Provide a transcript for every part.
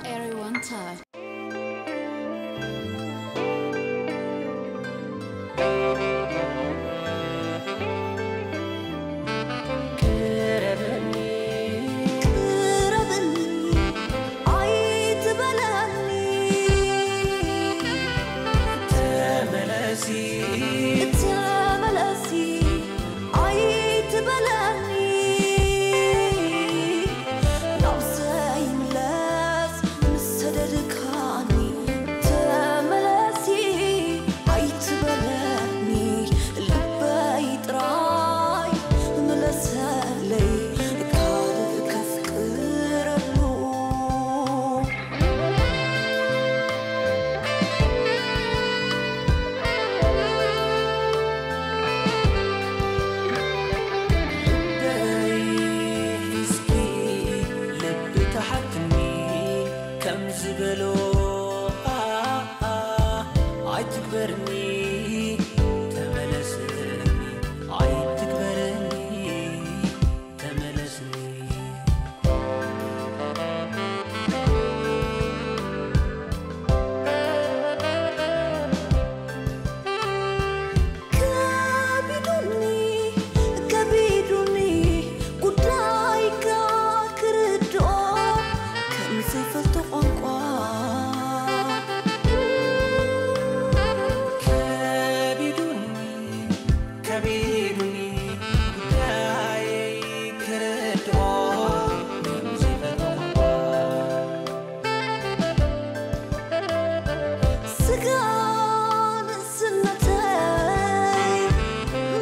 Everyone touch. ቅረበኒ፣ ቅረበኒ፣ ኣይትበለኒ። ተመለሲ፣ ተመለሲ፣ ኣይትበለኒ። ናብ ዘይምለስ ምስ ሰደድካኒ ተመለሲ ኣይትበለኒ። ልበይ ጥራይ ምለሰለይ ካልእ ከፍቅረሉ። ልበይ እስኪ ልቢ ተሓትኒ ከም ዝበሎ ኣይትግበርኒ ተመለስኒ ኣይትግበርኒ ተመለስኒ። ከቢዱኒ ከቢዱኒ ጉዳይካ ክርድኦ ከም ዘይፈልጦ ቋንቋ ከቢዱኒ ከቢዱኒ ጉዳየይ ክርድኦ ከም ዘይፈልጦ ቋንቋ ስጋ ንእስነተይ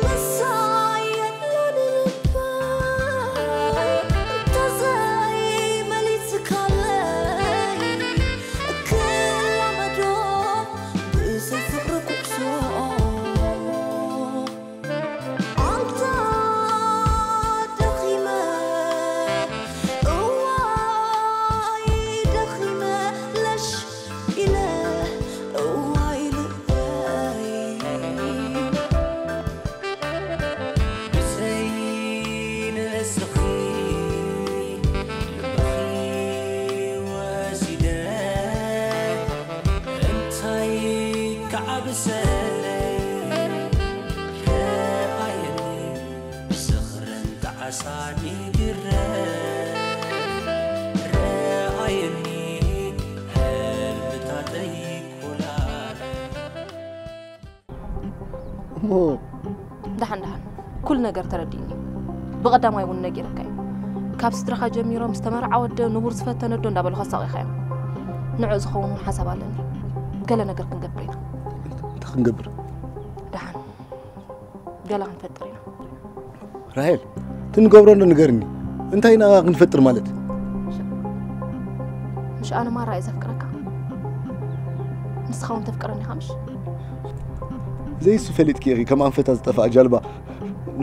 ምሳይ የሎን ልባ እንተዘይመሊስካለይ ክላመዶ ብዘይ ፍቕሪ ኩዕሶ ኣንታ ደኺመ እዋይ ደኺመ ለሽ ኢለ እዋይ ልበይ ብዘይ ንስኺ ልበኺ ወሲደ እንታይ ክዓብሰለይ ረኣየኒ ብዝኽርን ጣዕሳን ይግረፍ ረኣየኒ ህልምታተይ ኮላል እሞ ደሓን ደሓን ኩሉ ነገር ተረዲእኒ። ብቐዳማይ እውን ነጊረካ እዩ። ካብ ስድራኻ ጀሚሮም ዝተመርዓ ወደ ንቡር ዝፈተነ ዶ እንዳበሉ ከሳቒኻ እዮም። ንዑ ዝኸውን እውን ሓሳብ ኣለኒ። ገለ ነገር ክንገብር ኢና። እንታይ ክንገብር? ደሓን ገለ ክንፈጥር ኢና። ራሄል፣ እቲ ንገብሮ እንዶ ንገርኒ። እንታይ ኢና ክንፈጥር ማለት? ምሽ ኣነ ማራ እየ ዘፍቅረካ። ንስኻ እውን ተፍቅረኒ ኢኻ ምሽ? ዘይሱ ፈሊጥኪ ኢኺ ከም ኣንፈታ ዝጠፍኣ ጃልባ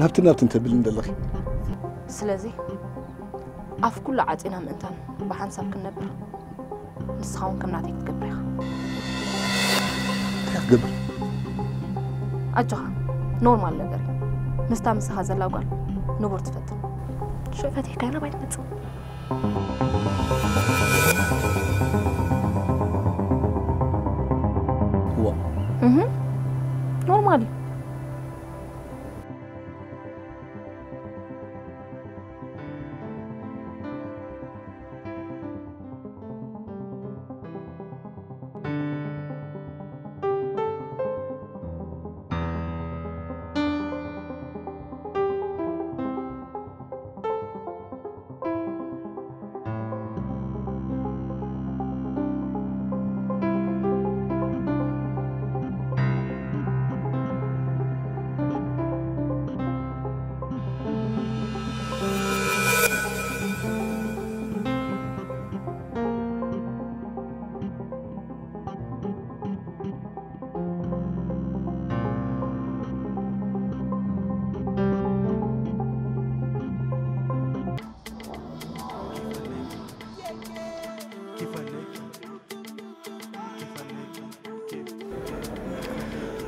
ናብትን ናብትን ተብልን ዘለኺ። ስለዚ ኣፍ ኩሉ ዓፂና ምእንታን ብሓንሳብ ክንነብር ንስኻ እውን ከም ናተይ ክትገብር ኢኻ። እንታይ ክገብር? ኣጆኻ ኖርማል ነገር እዩ። ምስታ ምሳኻ ዘላ ጓል ንቡር ትፈትን። ሽዑ ፈቲሕካያ ናባይ ትመጽእ። እዋ እህ ኖርማል እዩ።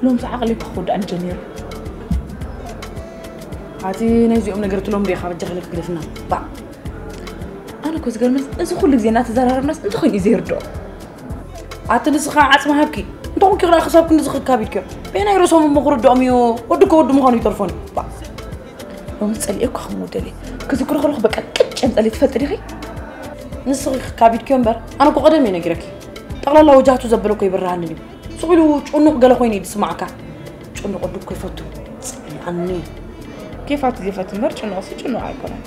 ሎምስ ዓቕሊ እኮ ክወድኣኒ ጀሚሩ። ኣቲ ናይዚኦም ነገር ትሎም ዲኻ በጃ ክለክ ግደፍና። ባዕ ኣነ እኮ ዝገርመስ፣ እዚ ኩሉ ግዜ እናተዘራረብናስ እንተኾይኑ እዩ ዘይርድኦ። ኣቲ ንስኻ ዓጽሚ ሃብኪ። እንተኾንኪ ክዳ ክሳብ ክንዲ ዝኽካብ ኢልኪዮ። በየናይ ርእሶም እሞ ክርድኦም እዩ? ወዲ ከወዲ ምዃኑ ይተርፎን እዩ። ባ። ሎሚ ጸሊኤ እኳ ከም ወደለ። ክዝክሮ ከለኹ በቃ ቅጭ እንጸሊ ትፈልጢ ዲኺ? ንስኺ ክካብ ኢልኪዮ እምበር፣ ኣነ እኮ ቀደም እየ ነጊረኪ። ጠቕላላ ወጃህቱ ዘበለ እኮ ይብርሃኒ እዩ። ስቕ ኢሉ ጭኑቕ ገለ ኮይኑ እዩ ዝስማዓካ። ጭኑቕ ወዲ እኮ ይፈቱ። ጸሊኣኒ። ከይፋቱ ዘይፈቱ እምበር ጭኑቕሲ ጭኑቕ ኣይኮነን።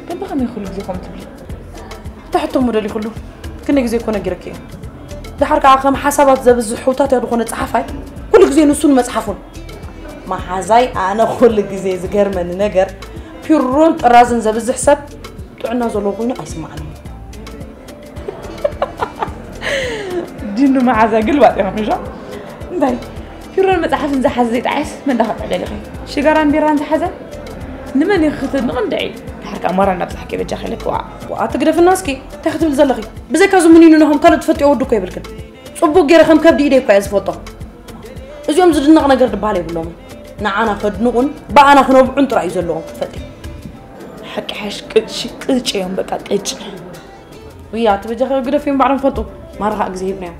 ግን ብኸመይ ኩሉ ግዜ ከምኡ ትብሊ? እንታይ ሕቶ እሞ ደሊኹሉ? ክንደይ ግዜ እኮ ነጊረኪ እየ። ደሓር ከኣ ከም ሓሳባት ዘብዝሕ ሕውታት እያ ዝኾነ ጸሓፋይ። ኩሉ ግዜ ንሱን መጽሓፉን። መሓዛይ ኣነ ኩሉ ግዜ ዝገርመኒ ነገር ፒሮን ጥራዝን ዘብዝሕ ሰብ ጥዕና ዘለዎ ኮይኑ ኣይስምዓንን እዩ። ዲኑ መሓዛ ግልባጥ ኢኹም እዞ። እንታይ? ፒሮን መጽሓፍን ዝሓዘ ዘይጠዓስ መን ዳኻ ጥዕደል ኢኺ? ሽጋራን ቢራን ዝሓዘ ንመን ኢኺ ክትድንቕ እንድዒ? ድሓር ከኣ ሞራል ናብ ጻሕቂ በጃኺ ኢለኪ ዋዕ። ዋኣ ትግደፍና እስኪ፣ እንታይ ክትብል ዘለኺ? ብዘይካ እዚ ምኒኑ ናሆም ካልእ ትፈልጥዮ ወዲ እኮ የብልክን። ጽቡቕ ገይረ ከም ከብዲ ኢደይ እኮ እየ ዝፈልጦ። እዚኦም ዝድነቕ ነገር ድበሃል የብሎምን። ንዓና ከድንቑን ብኣና ክነብዑን ጥራይ እዩ ዘለዎም ክትፈልጢ። ሓቂ ሓሽ ቅጭ ቅጭ እዮም በቃ ቅጭ። ውያ፣ እቲ በጃኺ ግደፍዮም ባዕሎም ፈልጡ። ማራ ኸኣ ግዜ ሂብናዮም።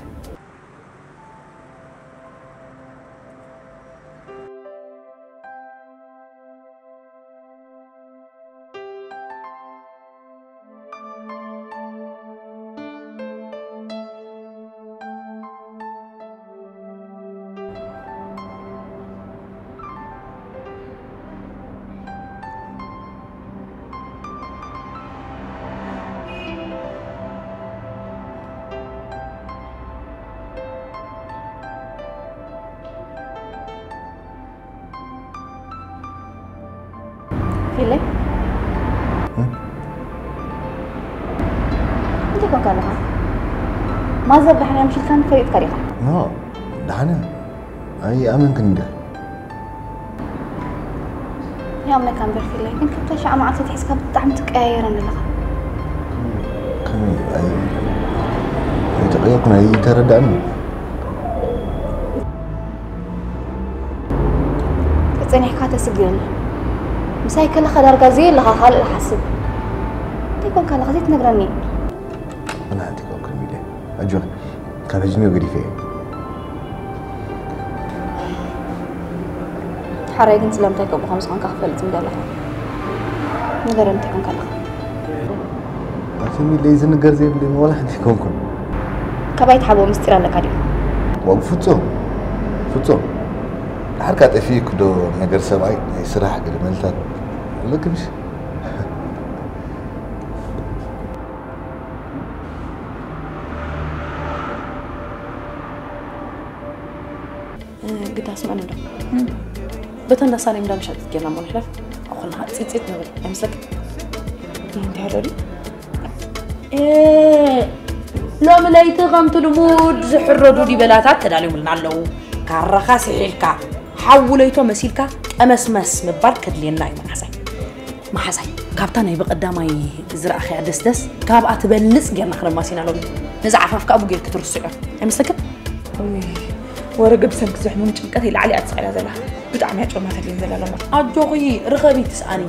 ፊለይ? እም? እንታይ ኮንካ ኣለኻ? ማዘር ደሓን እያ ምሽ ኢልካኒ ፈሊጥካ ዲኻ? ኖ፣ ደሓን እያ። ኣይኣመንክን እንዲኺ። ይኣምነካ እምበር ፊለይ፣ ግን ካብ ተሽዓ መዓልቲ ኣትሒዝካ ብጣዕሚ ትቀያየረኒ ኣለኻ። ከመይ? ኣይ-፣ ኣይተቐየርኩን፣ ኣይተረዳእንን። ጸኒሕካ ተስግእኒ። ምሳይ ከለኻ ዳርጋ ዘየለኻ ካልእ ዝሓስብ። እንታይ ኮንካ ኣለኻ ዘይትነግረኒ? ወላ ሓንቲ ኣይኮንኩን ሚለ። ኣጆኺ፣ ካብ ሕጂ ንዮ ገዲፈ እየ። ሓራይ ግን ስለምንታይ ከምኡ ከም ዝኾንካ ክፈልጥ ምደለኹ። ንገረኒ እንታይ ኮንካ ኣለኻ? ኣቲ ሚለ፣ ዝንገር ዘይብለይ ወላ ሓንቲ ኣይኮንኩን። ካባይ ትሓብኦ ምስጢር ኣለካ ድዩ? ዋ፣ ብፍጹም፣ ፍጹም። ድሓር ከኣ ጠፊእኩ ዶ ነገር ሰብኣይ ናይ ስራሕ ገለ መልታት ኣለኪ ምሽ? እ፣ ግዳ ስምዕኒ ዶ? እም። በታ እንዳ ሳሌም እንዳ መሸጢት ጌርና እሞ ንሕለፍ። ኣብ ኾልና ጺጽት ንብል ኣይመስለክን? እ፣ እንታይ ኣሎ ድዩ? እ፣ ሎሚ ለይቲ ከምቲ ልሙድ ዝሕረዱ ዲበላታት ተዳልዮምልና ኣለዉ። ካራኻ ስሒልካ፣ ሓዊ ለይቶ መሲልካ ጠመስመስ ምባል ከድልየና እዩ መሓዛይ። መሓዛይ፣ ካብታ ናይ ብቐዳማይ ዝረኣኽያ ደስደስ፣ ካብኣ ትበልጽ ጌርና ክነማሲና ሎሚ። ነዛ ዓፋፍ ከኣ ብጌርኪ ትርስዕዮ። ኣይመስለክን? ውይ፣ ወረ ገብሰን ክዝሕሙን ጭንቀት ኢላዕሊ እያ ትስዕላ ዘላ። ብጣዕሚ እያ ጮማ ተድልየን ዘላ ሎማ። ኣጆኺ፣ ርኸቢ ትስኣኒ።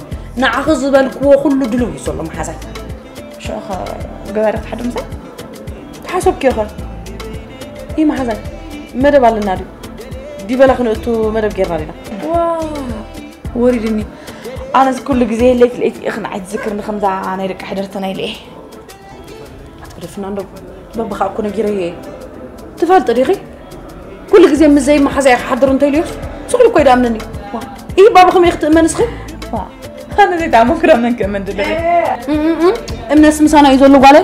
ንዓኺ ዝበልክዎ ኩሉ ድልው እዩ ዘሎ መሓዛይ። ሽዑ ኸ ገዛ ዶ ክትሓድሩ ምሳይ? ተሓሰብክዮ ኸ? ይ መሓዛይ፣ መደብ ኣለና ድዩ? ዲበላ ክንእቱ መደብ ጌርና ዲና? ዋ፣ ወሪድኒ። ኣነስ ኩሉ ግዜ ለይቲ ለይቲ ኢኽን ኣይትዝክርኒ ከምዛ ናይ ደቂ ሕደርተን ኣይልኤ። ኣትግደፍና እንዶ፣ በብኻ እኮ ነጊረዮ እየ። ትፈልጢ ዲኺ? ኩሉ ግዜ ምስ ዘይመሓዛይ ክሓድር እንተኢሉዮስ፣ ስቕ ኢሉ እኮ ይደኣምነኒ። ዋ፣ ኢሂ ባባ ከመይ ክትእመን እስኺ? ዋ፣ ኣነ ዘይተኣመንኩ ዶ መን ክእመን ድለኺ? እም፣ እም፣ እም። እምነስ ምሳና እዩ ዘሎ ጓለይ።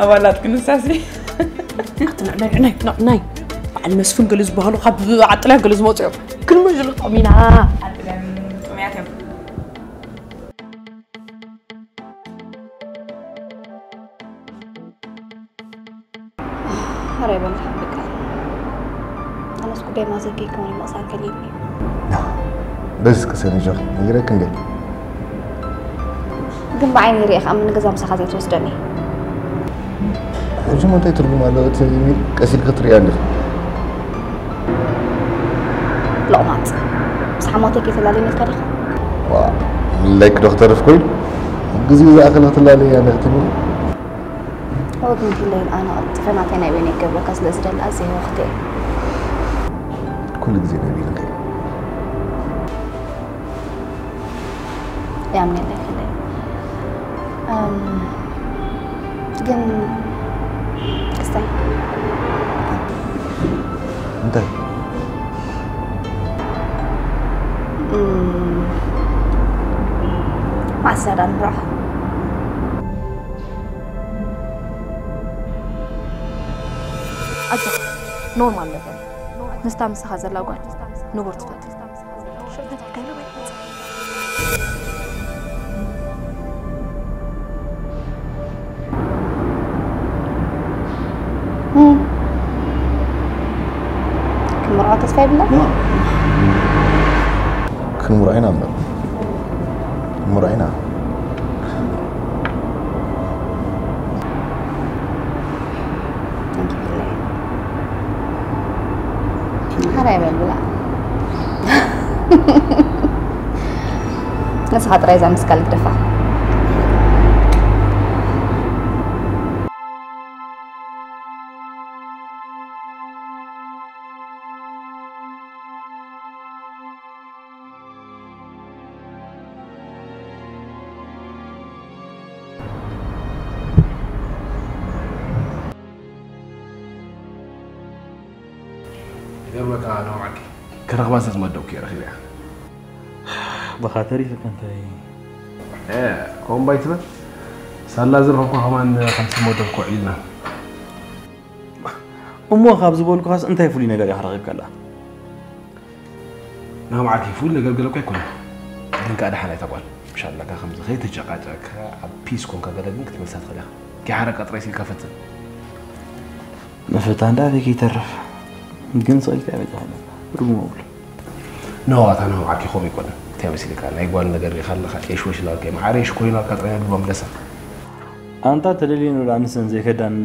ኣባላት ክንሳሲ። ኣቲ ንዕናይ፣ ንዕናይ፣ ንዕናይ። በዓል መስፍን ገለ ዝበሃሉ ካብ ዓጥልያን ገለ ዝመፁ እዮም። ክንመ ዝልጦም ኢና። ዓጥልያን ጥሙያት እዮም። ኧረ ይበል በቃ። ኣነስ ጉዳይ ማዘር ከይከውን ምቕሳን ከሊኒ። በዚ ቅሰን ጆኺ፣ ነጊረኪ እንዴ? ግን ብዓይኒ ሪኤ ከኣ ምን ገዛ ምሳኻ ዘይትወስደኒ? ሕጂ እሞ እንታይ ትርጉም ኣለዎ? እቲ ኢሜል ቀስ ኢልኪ ክትርእያ እንዲኺ። ሎቕማጽ። ምስ ሓሞተይ ከይተላለየኒ ኢልካ ዲኻ? ዋ፣ ምልላይኪ ዶ ክተርፍ ኮይኑ? ግዜኡ ዝኣኸለ ክትላለይ እያ እንዲኺ ትብሊ? ወግንቲ ለይን ኣነ ቀልጥፈ ናተይ ናይ በይነይ ክገብረካ ስለ ዝደሊ ኣዝየ ህወኽቲ እየ። ኩሉ ግዜ ናይ በይንኺ። ያምኔለይ ክለይ ግን ክስታይ እንታይ ማሳዳ ንብራህ ኣጆ ኖርማል ነገር ምስታ ምሳኻ ዘላ ጓል ንቡር ትፈጥር ክምርዖ ተስፋ ይብላ ክንምርዖ ኢና እምበር ምርዖ ኢና ሓራይ በል ብላ ንስኻ ጥራይ እዛ ምስካል ግደፋ ይገርመካ ናውዓኪ ክረኽባ ስለ ዝመደብኩ እየ ረኺበያ ብኻ ተሪፍካ እንታይ ከምኡ ባይ ትበል ሳላ ዝረኸብኳ ከማን ከምቲ ዝመደብኩ ውዒልና እሞ ካብ ዝበልኩኻስ እንታይ ፍሉይ ነገር ኢኻ ረኺብካላ ናምዓኪ ፍሉይ ነገር ገለ እኮ ኣይኮነ ግን ከዓ ደሓን ኣይታ ጓል ምሻላካ ከምዚ ከይተጨቃጨቅካ ኣብ ፒስ ኮንካ ገለ ግን ክትመልሳ ትኽእል ኢኻ ኪሓረ ቀጥረይ ሲልካ ፈትን መፈታ እንዳ ኣበይ ከይተርፍ ግን ስቕ ኢልካ በጃ ኣለካ ትርጉም ኣብሉ ኖ ኣታ ናምዓኪ ከምኡ ይኮነ እንታይ መሲልካ ናይ ጓል ነገር ሪኻ ኣለኻ ኤሽወሽ ኢላልካ ማዕረ ኤሽ ኮይናልካ ጥራይ ነግባ ምለሳ ኣንታ ተደልየን ወላ ኣንሰን ዘይከዳን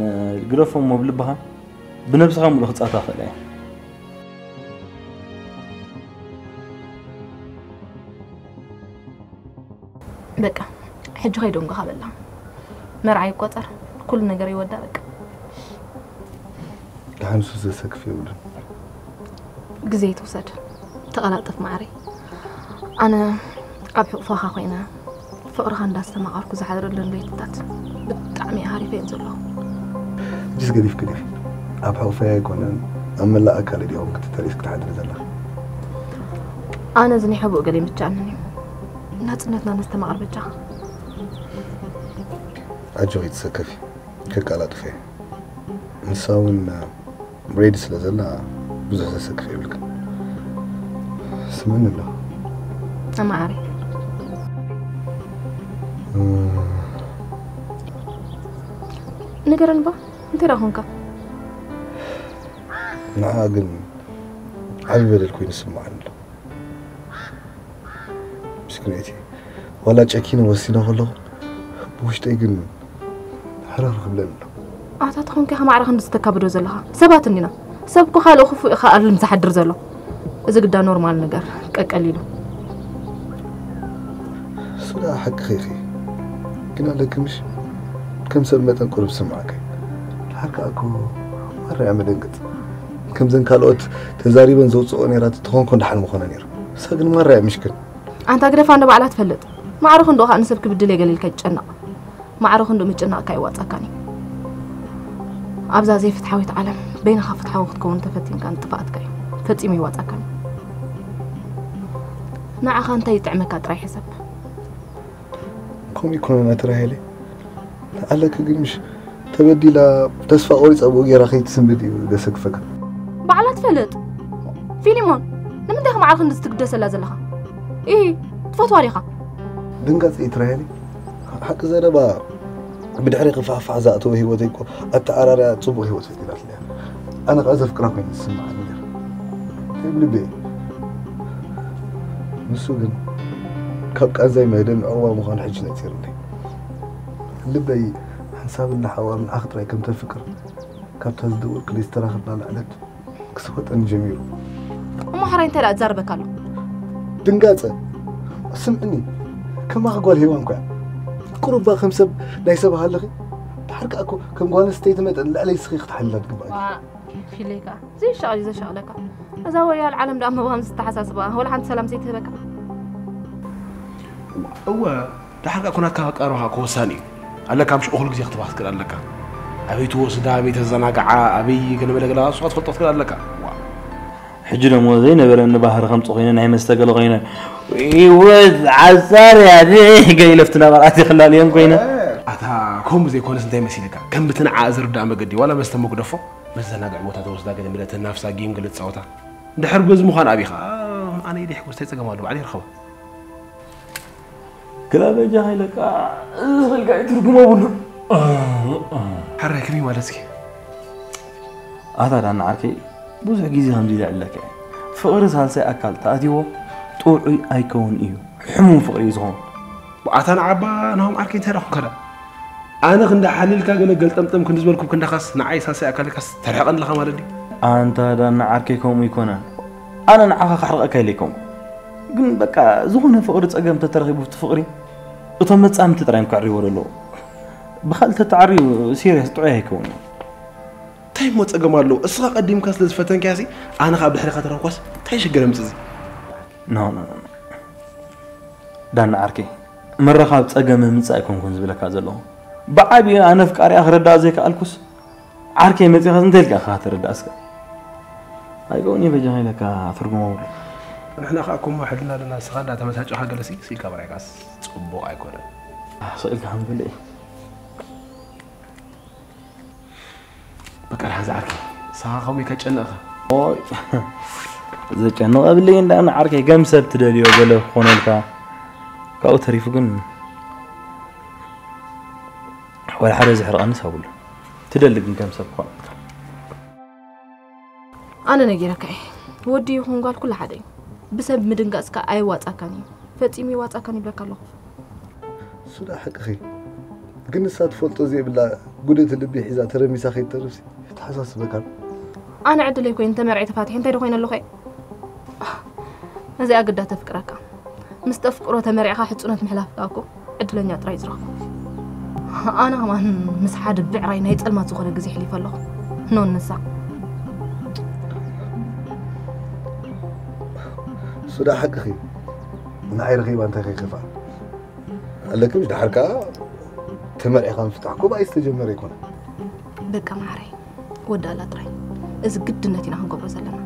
ግደፎም ሞ ብልብኻ ብነብስኻ ሙሉ ክጻታ ክእል እያ በቃ ሕጂ ከይደንጎኻ በላ መርዓ ይቆጸር ኩሉ ነገር ይወዳ በቃ ደሓን ሱስ ዘሰክፍ የብሉን ግዜ ትውሰድ ተቐላጠፍ ማዕረይ ኣነ ኣብ ሕቑፋኻ ኮይነ ፍቕርኻ እንዳስተማቐርኩ ዝሓድረለን ለይትታት ብጣዕሚ ኣሃሪፈ እየን ዘለኹ እጅስ ገዲፍክ ዲኺ ኣብ ሕቑፈይ ኣይኮነን ኣብ መላእ ኣካል ዲኹም ክትተሪስ ክትሓድሪ ዘለኻ ኣነ እዚ ናይ ሕቡእ ገለ ይምቻኣንን እዩ ናጽነትና ነስተማቐር በጃኻ ኣጆኺ ትሰከፊ ከቃላጥፈ ንሳ እውን ሬዲ ስለ ዘላ ብዙሕ ዘሰክፍ የብልክን ስምኒ ኣሎ ኣማዓሪ ንገረን ባ እንታይ ዳ ኮንካ ንዓ ግን ዓብዪ በደል ኮይኑ ስምዓኒ ኣሎ ምስክነይቲ ዋላ ጨኪነ ወሲነ ከለኹ ብውሽጠይ ግን ሕርር ክብለኒ ኣሎ ኣታ ተኾንካ ኢኻ ማዕረ ክንዲ ዝተካብዶ ዘለኻ ሰባት እንዲና ሰብ እኮ ካልእ ክፉእ ኢኻ ኣልም ዝሓድር ዘሎ እዚ ግዳ ኖርማል ነገር ቀቀሊሉ እሱ ደኣ ሓቅኺ ኢኺ ግን ኣለኪ ምሽ ከም ሰብ መጠን ቁሩብ ዝስምዓካ እዩ ድሓር ከኣ እኮ ማራ እያ መደንግጽ ከምዘን ካልኦት ተዛሪበን ዘውጽኦ ነይራ ተኾንኮ ደሓን ምኾነ ነይሩ እሳ ግን ማራ እያ ምሽክን ኣንታ ግደፋ ንባዕላ ትፈልጥ ማዕረ ክንድኡ ከኣ ንሰብ ክብድል እየ ገለ ኢልካ ይጨነቕ ማዕረ ክንድኡ ምጭናቕካ ኣይዋጻካን እዩ ኣብዛ ዘይፍትሓዊት ዓለም በይንኻ ፍትሓዊ ክትከውን ተፈቲንካ ንጥፍኣትካ እዩ ፈጺሙ ይዋጻካን እዩ ንዓኻ እንታይ ይጥዕመካ ጥራይ ሕሰብ ከምኡ ይኮነ ናተራሄለ ኣለኪ ግን ምሽ ተበዲላ ተስፋ ቆሪፃ ብኡ ገይራ ከይትስንብድ እዩ ዘሰክፈካ ባዕላ ትፈልጥ ፊሊሞን ንምንታይ ከማዕረ ክንዲ ዝትግደሰላ ዘለኻ ኢ ትፈትዋ ዲኻ ድንጋፂ ትራሄሊ ሓቂ ዘረባ ብድሕሪ ክፋሕፋሕ ዝኣተወ ህይወተይ እኮ ኣተኣራርያ ፅቡቅ ህይወት ፈጢራትለያ ኣነ ከዓ ዘፍቅራ ኮይኑ ዝስምዓኒ ነይሩ ከይብ ልበየ ንሱ ግን ካብ ቃንዛይ መህደሚ ዕቑባ ምዃኑ ሕጂ ነፂርለይ ልበይ ሓንሳብን ንሓዋሩን ኣኽ ጥራይ ከም ተፍቅር ካብታ ዝደወልክለይ ዝተራኸብናላ ዕለት ክስወጠኒ ጀሚሩ እሞ ሓራይ እንታይ ደኣ ትዛረበካ ኣሎ ድንጋፀ ስምዕኒ ከማኺ ጓል ሄዋን ኮያ ቁሩባ ከም ሰብ ናይ ሰብ ሃለኺ ትርካ እኮ ከም ጓል ኣንስተይቲ መጠን ልዕለይ ስኺ ክትሓልላ ትግባእ። ዋ ፊለይ ከኣ ዘይሻቕ እዩ ዘሻቕለካ። እዛ ወያል ዓለም ደኣ መባም ዝተሓሳስባ ወላ ሓንቲ ሰላም ዘይትህበካ። እወ፣ ደሓር ከኣ ኩናትካ ከቃርባ ከኣ ወሳኒ እዩ። ኣለካ፣ ምሽ እኹል ግዜ ክትባኽ ትክእል ኣለካ። ኣበይ ትወስዳ፣ ኣበይ ተዘናግዓ፣ ኣበይ ገለ መለ ገለ እሱ ክትፈልጦ ትክእል ኣለካ። ዋ። ሕጂ ደሞ ዘይነበረኒ ባህሪ ከምጽእ ኮይነ፣ ናይ መስተ ገለ ኮይነ፣ ህይወት ዓሳር እያ፣ ገለ ኢለ ኣብቲ ናባር ኣትየ ክላልዮም ኮይነ። ኣታ ከምኡ ዘይኮነስ እንታይ መሲልካ? ከም ብቲ ንዓ ዝርዳእ መገዲ፣ ዋላ መስተ መጉደፎ፣ መዘናግዒ ቦታ ተወስዳ፣ ገለ መለ ተናፍሳ፣ ጌም ገለ ትጻወታ። እንድሕር በዚ ምዃን ኣቢኻ፣ ኣነ ኢደ ሕጎስ እንታይ ጸገም ኣለዎ? ባዕለይ ይርኸባ። ግዳ በጃኻ ኢለካ፣ እዚ ኽልካ እዩ ትርጉም የብሉን። ሓራይ ከመይ ማለት እስኪ? ኣታ ዳና ዓርከይ፣ ብዙሕ ግዜ ከምዚ ኢለ እብለካ እየ። ፍቕሪ ሳልሳይ ኣካል ተኣትይዎ ጥዑይ ኣይከውን እዩ። ሕሙም ፍቕሪ እዩ ዝኸውን። ኣታ ንዓባ ናሆም ዓርከይ እንታይ ደኣ ኾንካ ደኣ? ኣነ ክንዲ ሓሊልካ ገለ ገልጠምጠም ክንዲ ዝበልኩ ክንዳኻስ ንዓይ ሳልሳይ ኣካል ኢልካስ ተርሕቐኒ ኣለኻ ማለት ድዩ? ኣንታ ዳና ዓርከይ ከምኡ ኣይኮነን። ኣነ ንዓኻ ከሕርቐካ ኢለ ኣይኮንኩ። ግን በቃ ዝኾነ ፍቕሪ ጸገም ተተረኺቡ ኣብቲ ፍቕሪ እቶም መጻምድቲ ጥራይ እዮም ክዕርይዎ ዘለዎም። ብኻልእ ተተዓርዩ ሲርየስ ጥዑይ ኣይከውንን። እንታይ እሞ ጸገም ኣለዎ? እስኻ ቀዲምካ ስለ ዝፈተንካያሲ ኣነ ካብ ድሕሪኻ ተረኽኳስ እንታይ ሽግር የምጽእ እዚ? ኖ ኖ ኖ ኖ። ዳና ዓርከይ፣ ምርኻብ ጸገም ምምጻእ ኣይኮንኩን ዝብለካ ዘለኹ። ብዓቢኡ ኣነ ኣፍቃሪኣ ክረድኣ ዘይከኣልኩስ ዓርከይ መጺኻስ እንታይ ኢልካ ኢኻ ትርዳእ እስከ? ኣይከውን እዩ በጃኻ ኢለካ ትርጉም የብሉን። ንሕና ከኣ እኮ እሞ ሕልና ኣለና፣ ንስኻ እንዳተመቻቸኻ ገለሲ ስኢልካ ምርኣይካስ ጽቡቕ ኣይኮነን። ስቕ ኢልካ ከም ትብል እዩ። በቃ ደሓን ዝዓርከይ፣ ንስኻ ከምኡ ኢልካ ጨነቕካ። ኦይ፣ ዘጨንቕ የብለይን ዳና ዓርከይ፣ ከም ሰብ ትደልዮ ገለ ክኾነልካ። ካብኡ ተሪፉ ግን ወላ ሓደ ዘሕርቐንስ ኣብሉ። ትደሊ ግን ከም ሰብ ክኾነልካ። ኣነ ነጊረካ እየ። ወዲ ይኹን ጓል ኩሉ ሓደ እዩ። ብሰብ ምድንጋጽካ ኣይዋጻካን እዩ። ፈጺሙ ይዋጻካን ይብለካ ኣለኹ። እሱ ደኣ ሓቅኺ። ግን ንሳ ትፈልጦ ዘይብላ ጉድእቲ ልቢ ሒዛ ተረሚሳ ከይትተርፍሲ ተሓሳስበካ። ኣነ ዕድለይ ኮይኑ ተመርዐ ተፋቲሐ እንታይ ዶ ኮይነ ኣለኹ እየ? እዚኣ ግዳ ተፍቅረካ። ምስ ተፍቅሮ ተመሪዕኻ ሕጹነት ምሕላፍካ እኮ ዕድለኛ ጥራይ ዝረኽቦ። ኣነ ከማን ምስ ሓደ ብዕራይ ናይ ጸልማት ዝኾነ ግዜ ኣሕሊፈ ኣለኹ። ኖን ንሳ። እሱ ደኣ ሓቅኺ። ንዓይ ረኺባ እንታይ ከይከፍኣ? ኣለኪ ምሽ ደሓር ከኣ ተመርዒኻ ምፍታሕ እኮ ብኣይ ዝተጀመረ ኣይኮነን። በቃ ማዕረይ፣ ወዳላ ጥራይ። እዚ ግድነት ኢና ክንገብሮ ዘለና።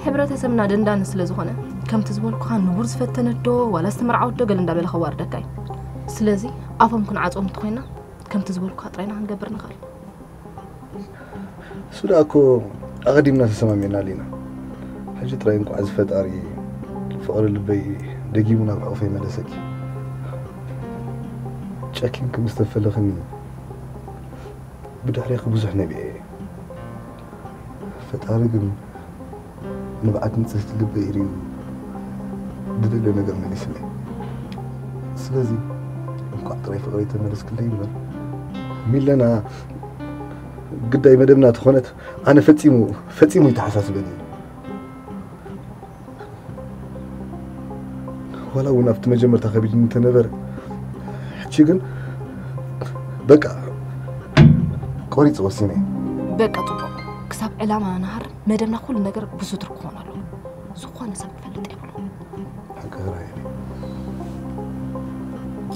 ሕብረተሰብና ደንዳኒ ስለ ዝኾነ፣ ከምቲ ዝበልኩኻ ንቡር ዝፈተነት ዶ ዋላ ዝተመርዓወት ዶ ገለ እንዳበለ ከዋርደካ እዩ። ስለዚ ኣፎም ክንዓጽዎም እንተኾይና፣ ከምቲ ዝበልኩኻ ጥራይ ኢና ክንገብር ንኽእል። እሱ ደኣ እኮ ኣቐዲምና ተሰማሚዕናሉ ኢና። ሕጂ ጥራይ እንቋዕ እዚ ፈጣሪ ፍቕሪ ልበይ ደጊሙ ናብ ሕቑፈይ መለሰኪ። ጨኪንኪ ምስ ተፈለኽኒ ብድሕሬኺ ብዙሕ ነቢዐ እየ። ፈጣሪ ግን ንብዓት ንጽህቲ ልበይ ርእዩ ዝደልዮ ነገር መሊስለይ። ስለዚ እንቋዕ ጥራይ ፍቕረይ ተመለስክለይ እምበር ሚለና ግዳይ መደብና ተኾነት ኣነ ፈጺሙ ፈጺሙ ይተሓሳስበኒ። ዋላ እውን ኣብቲ መጀመርታ ከቢድ እንተነበረ፣ ሕጂ ግን በቃ ቆሪጽ ወሲነ። በቃ ጽቡቕ፣ ክሳብ ዕላማና ንሃርም መደብና ኩሉ ነገር ብስቱር ክኾን ኣለዎ። ዝኾነ ሰብ ክፈልጥ የብሉ። ሓቂ ራይ፣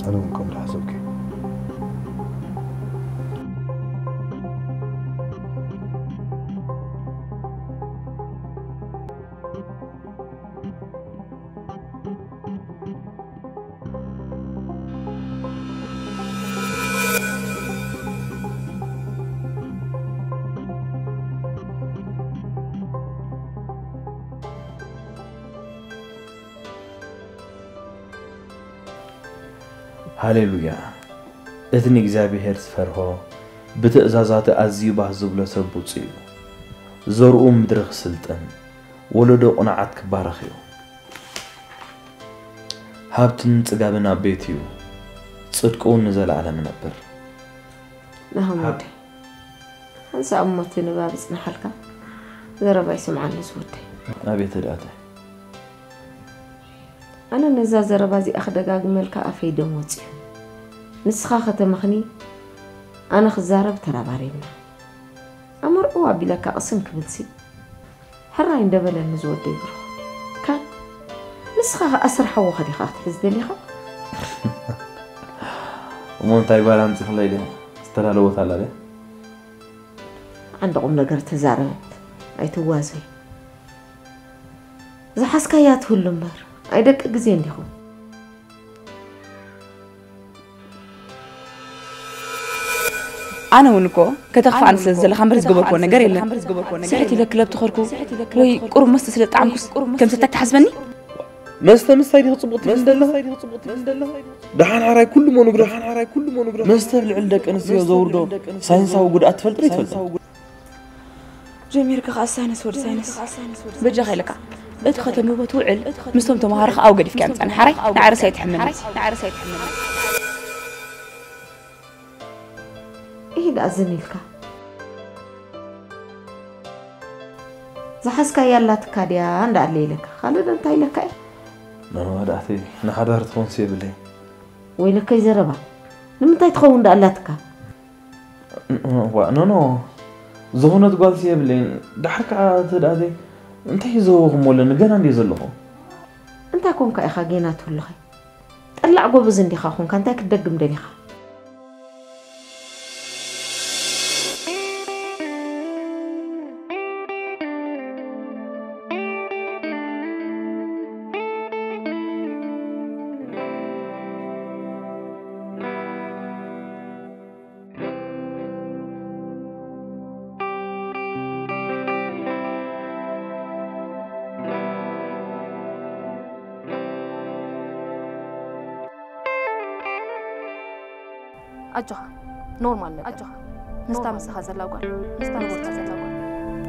ኣነ እውን ከም ዝሓሰብኩ። ሃሌሉያ! እቲ ንእግዚኣብሔር ዝፈርሆ፣ ብትእዛዛቱ ኣዝዩ ባህ ዝብሎ ሰብ ብጹእ እዩ። ዘርኡ ምድሪ ክስልጥን፣ ወለዶ ቅኑዓት ክባረኽ እዩ። ሃብትን ጽጋብን ኣብ ቤቱ እዩ፣ ጽድቁ እውን ንዘለኣለም ይነብር። ናሆም ወደይ፣ ሓንሳእ እሞ እቲ ንባብ ይጽንሓልካ፣ ዘረባይ ስምዓኒ ዝወደይ። ኣቤት ህድኣተይ። ኣነ ነዛ ዘረባ እዚኣ ክደጋግመልካ ኣፈይ ደም ወጺኡ። ንስኻ ከተመኽኒ ኣነ ክዛረብ ተራባሪብና። ኣመርዕዋ ኣቢለካ ቅስን ክብልሲ፣ ሕራይ እንደበለኒ ዝወደይ ብሩኽ። ካን ንስኻ ኸኣ ስርሓ ወኸ ዲኻ ክትሕዝ ደሊኻ? እሞ እንታይ ጓል ኣምፂኽለይ ድያ? ዝተዳለወት ኣላ ድያ? ዓንዲ ቁም ነገር ተዛረበት፣ ኣይትዋዘይ። ዝሓዝካያ ትህሉ እምበር፣ ኣይ ደቂ ግዜ እንዲኹም። ኣነ እውን እኮ ከተኽፍኣኒ ስለ ዝደለኻ እምበር ዝገበርክዎ ነገር የለን። ስሕት ኢለ ክለብ ተኸርኩ ወይ ቁሩብ መስተ ስለ ዝጠዓምኩስ ከም ሰታይ ትሓስበኒ? መስተ ምስታይ ዲኺ ጽቡቕ ትብል ዘለኺ? ደሓን ሓራይ ኩሉ መኑግረ፣ ደሓን ሓራይ ኩሉ መኑግረ። መስተ ኣብ ልዕሊ ደቂ ኣንስትዮ ዘውርዶ ሳይንሳዊ ጉድኣት ትፈልጢ ዶ ይትፈልጢ? ጀሚርካ ከኣ ሳይነስ ወዲ ሳይነስ። በጃኻ ኢለካ እቲ ከተንብቦ ትውዕል ምስቶም ተምሃሮኻ ኣብኡ ገዲፍካዮም ጸንሓራይ ንዓርስ ኣይትሕመኒ። ኢሂ ደኣ ዝን ኢልካ። ዝሓዝካያ ኣላትካ ድያ እንዳ ኣለ ኢለካ። ካልእ ዶ እንታይ ኢለካ እየ? መወዳእቲ ንሓዳር ትኾንስ የብለይ። ወይለከይ ዘረባ። ንምንታይ ትኸውን ደኣ ኣላትካ? ዋ፣ ኖ፣ ኖ። ዝኾነት ጓልሲ የብለይን። ድሓር ከዓ እቲ ደኣ ዘይ-፣ እንታይ ይዘወኹም ኣለኒ? ገና እንድየ ዘለኹ። እንታይ ኮንካ ኢኻ ጌና ትህሉኸይ? ጠላዕ ጎበዝ እንዲኻ ኮንካ፣ እንታይ ክትደግም ደሊኻ? ኣጆኻ ኖርማል ነገር። ኣጆኻ ምስታ ምሳኻ ዘላ ጓል፣ ምስታ ምሳኻ ዘላ ጓል።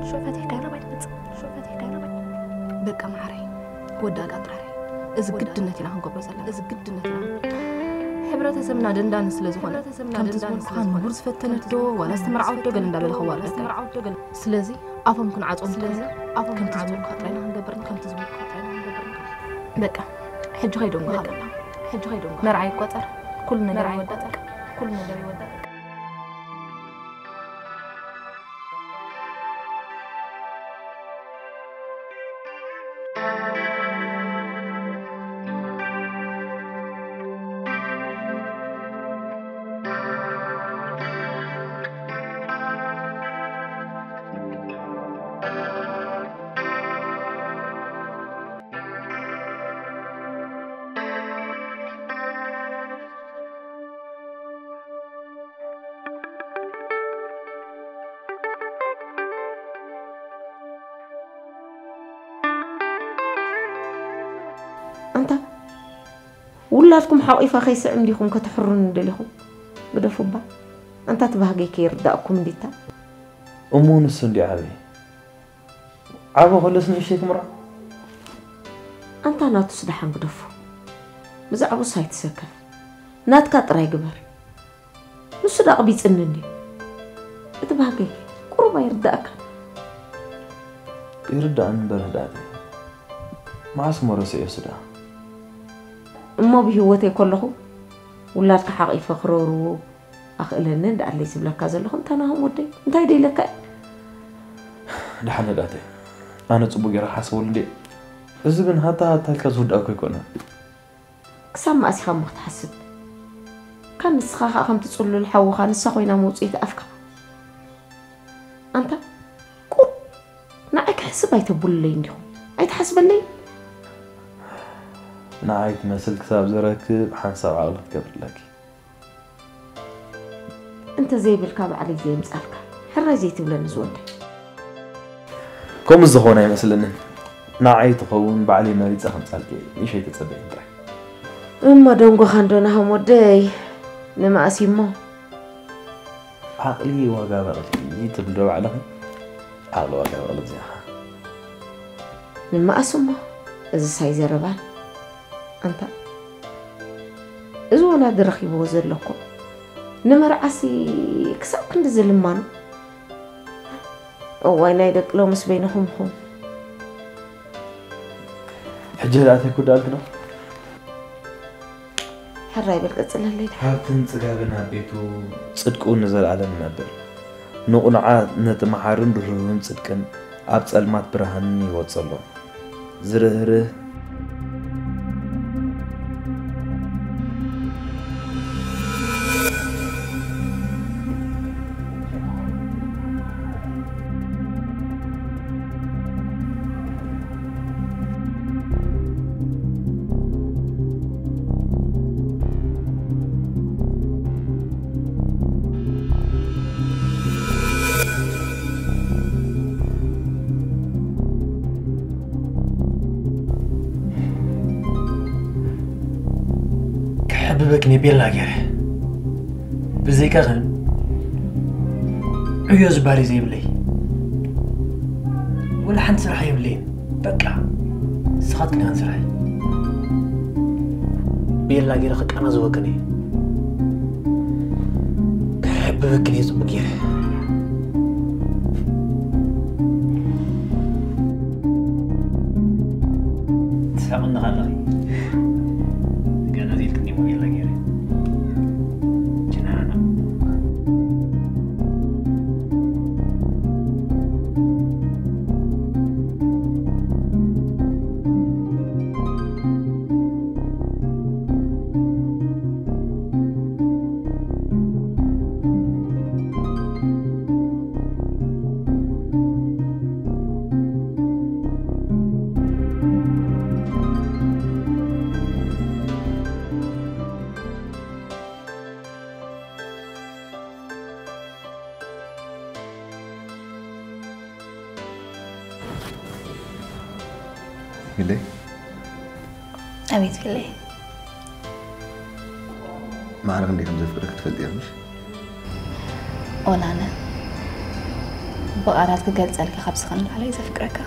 ሸፈተይ ካይና ባይ ትመጽእ። ሸፈተይ ካይና ባይ ትመጽእ። በቃ ማዓረይ፣ ወዳእካ ጥራይ። እዚ ግድነት ኢና ክንገብሮ ዘለና። እዚ ግድነት ኢና። ሕብረተሰብና ደንዳኒ ስለ ዝኾነ፣ ከምቲ ዝበልኩኻ ንቡር ዝፈተነት ዶ ዋላ ዝተመርዓወት ዶ ገለ እንዳበለ ከዋርደካ እዩ። ስለዚ ኣፎም ክንዓጾም እንተኾይና፣ ኣፎም ከምቲ ዝበልኩኻ ጥራይ ኢና ክንገብር ንኽእል። ከምቲ ዝበልኩኻ ጥራይ ኢና ክንገብር ንኽእል። በቃ ሕጂ ከይደንጉኻ በላ። ሕጂ ከይደንጉኻ። መርዓ ይቆጸር። ኩሉ ነገር ይወዳእ። ኩሉ ነገር ይወዳእ። ኣንታ ውላድኩም ሓቂፋ ከይስዕም ዲኹም ከተሕሩኒ ደሊኹም? ግደፉ እባ። ኣንታ እቲ ባህገይ ከይርዳእኩም እንዲታ። እሞ ንሱ እንዲ ዓብይ ዓቢ ከሎስ ንእሽተይ ክምርዖ? ኣንታ ናቱስ ደሓን ግደፎ። ብዛዕባኡስ ኣይትሰከፍ። ናትካ ጥራይ ግበር። ንሱ ዳ ኣቕቢጽኒ እንድዩ። እቲ ባህገይ ቁሩብ ኣይርዳእካን? ይርዳእኒ እምበር ህድኣተይ። መዓስ እሞ ረሲዐዮስ ደኣ? እሞ ብህይወተይ ከለኹ ውላድካ ሓቒፈ ክረርዎ ኣኽእለኒ እንዳ ኣለይ ዝብለካ ዘለኹ እንታይ ናሆም ወደይ? እንታይ ዶ ኢለካ እየ? ደሓን ህድኣተይ። ኣነ ጽቡቕ ገይረ ክሓስበሉ እንድየ። እዚ ግን ሃታ ሃታ ኢልካ ዝውዳእ እኮ ኣይኮነን። ክሳብ መኣስ ኢኻ እሞ ክትሓስብ? ካብ ንስኻ ኸኣ ከምቲ ጽሉል ሓውኻ ንሳ ኮይና መውጽኢት ኣፍካ። ኣንታ ቁር ንዓይ ክሕስብ ኣይተብሉለይ እንዲኹም። ኣይትሓስበለይ? ንዓይ ትመስል ክሳብ ዝረክብ ሓንሳብ ዓቕሊ ክትገብርለኪ። እንተ ዘይብልካ ባዕለይ ዘየምጻልካ። ሕራይ ዘይትብለኒ ዝወደይ። ከምኡ ዝኾነ ኣይመስለንን። ንዓይ ትኸውን ባዕለይ መሪጸ ከምጻልኪ እየ። ንእሽተይ ተጸበይኒ ጥራይ። እሞ ደንጎኻ እንዶ ናሆም ወደይ። ንመኣስ እዩ እሞ? ዓቕሊ ዋጋ በቕሊ ትብሊ ዶ ባዕልኺ? ዓቕሊ ዋጋ በቕሊ እዚኣኻ። ንመኣስ እሞ? እዝስ ኣይዘረባን። ኣንታ እዚ ወላዲ ረኺብዎ ዘሎ እኮ ንመርዓሲ ክሳብ ክንድዚ ልማኖ። እዋይ ናይ ደቂ ሎምስ በይንኹም ኢኹም። ሕጂ ህድኣተይ ክውዳእልኪ ዶ? ሕራይ በል ቀጽለለይ። ሃብትን ጽጋብን ኣብ ቤቱ፣ ጽድቁ ንዘለኣለም ይነብር። ንቕኑዓት ነቲ መሓርን ርህሩህን ጽድቅን ኣብ ጸልማት ብርሃንን ይወጸሎም። ዝርህርህ ክሕብበኪ ንቤላ ገይረ። ብዘይካኽን ዕዮ ዝባሪ ዘይብለይ፣ ወላ ሓንቲ ስራሕ የብለይን። በቃ ንስኻትክን ኢኻን ስራሐይ። ቤላ ገይረ ክቀናዘወክን እየ። ክሕብበክን እየ ጽቡቅ ገይረ። ትሳቕኒ ኣለኺ። ገና ዘይልክኒ እሞ ቤላ ገይረ። ጅናና። ኢለይ። ኣቤት ፊለይ። ማዕረ ክንደይ ከም ዘፍቅረኪ ትፈልጢ ኢኺ ምሽ? ኦላነ፣ ብቓላት ክገልጸልካ ካብ ዝኽእል ንላዕሊ እየ ዘፍቅረካ።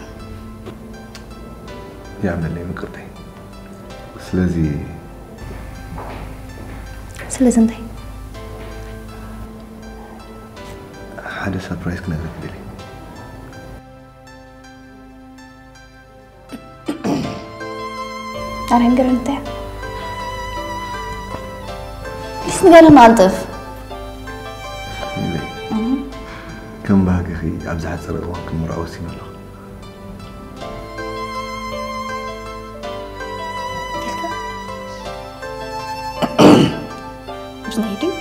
ይኣምነለይ ምቅርተይ። ስለዚ ስለዚ እንታይ? ሓደ ሰርፕራይዝ ክነግረኪ ደልየ። ኣረ ንገረኒ እንታይ? ፕሊስ ንገረኒ ኣልጥፍ። ኢለይ። እህ። ከም ባህግኺ ኣብ ዝሓጸረ እዋን ክንምርዖ ወሲነ ኣለኹ። ቴልካ? ብዝናይ ድዩ?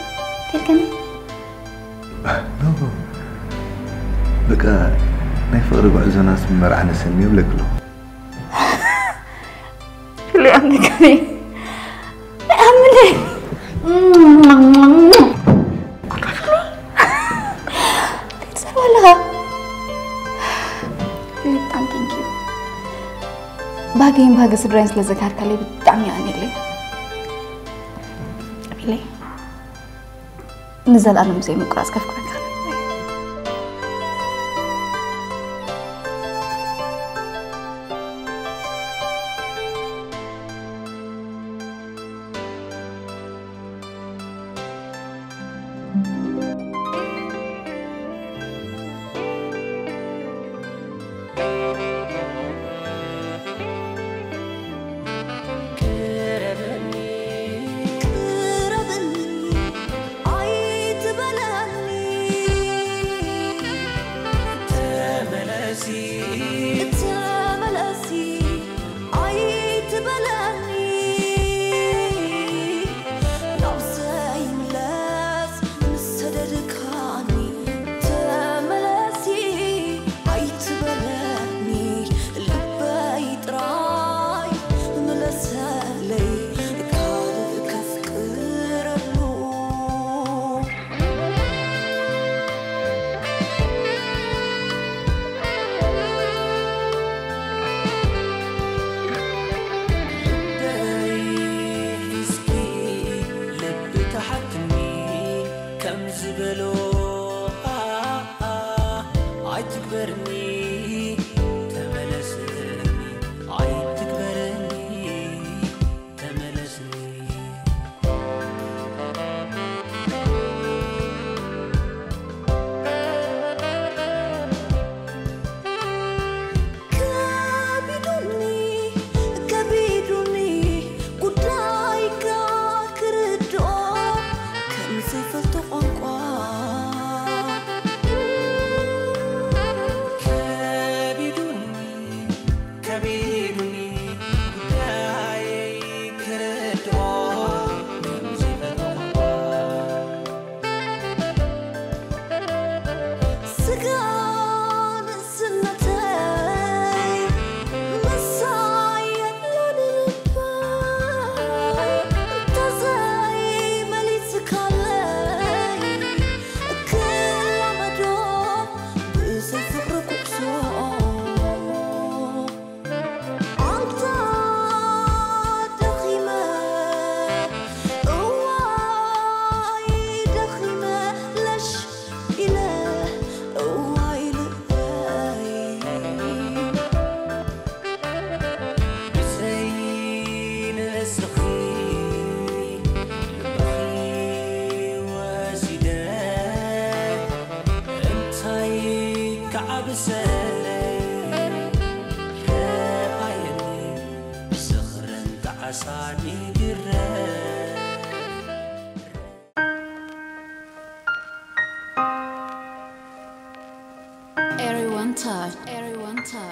ቴልከኒ? ኖ፣ በቃ ናይ ፍቕሪ ጉዕዞናስ መርዓ ነሰንዮ እብለኪ ኣለኹ። ፊሊ ኣምልከኒ። ኣምልከኒ። ትሰማለኻ? ፊሊ ብጣዕሚ ቴንኪዩ። ባህገይን ባህጊ ስድራይን ስለ ዘጋሃድካለይ ብጣዕሚ የቐንየለይ። ፊሊ። ንዘለኣለም ዘይምቁራጽ ከፍቅረካ። ዓብሰለይ ረኣየኒ ዝኽርን ጣዕሳን ይግረ Everyone touch, everyone touch.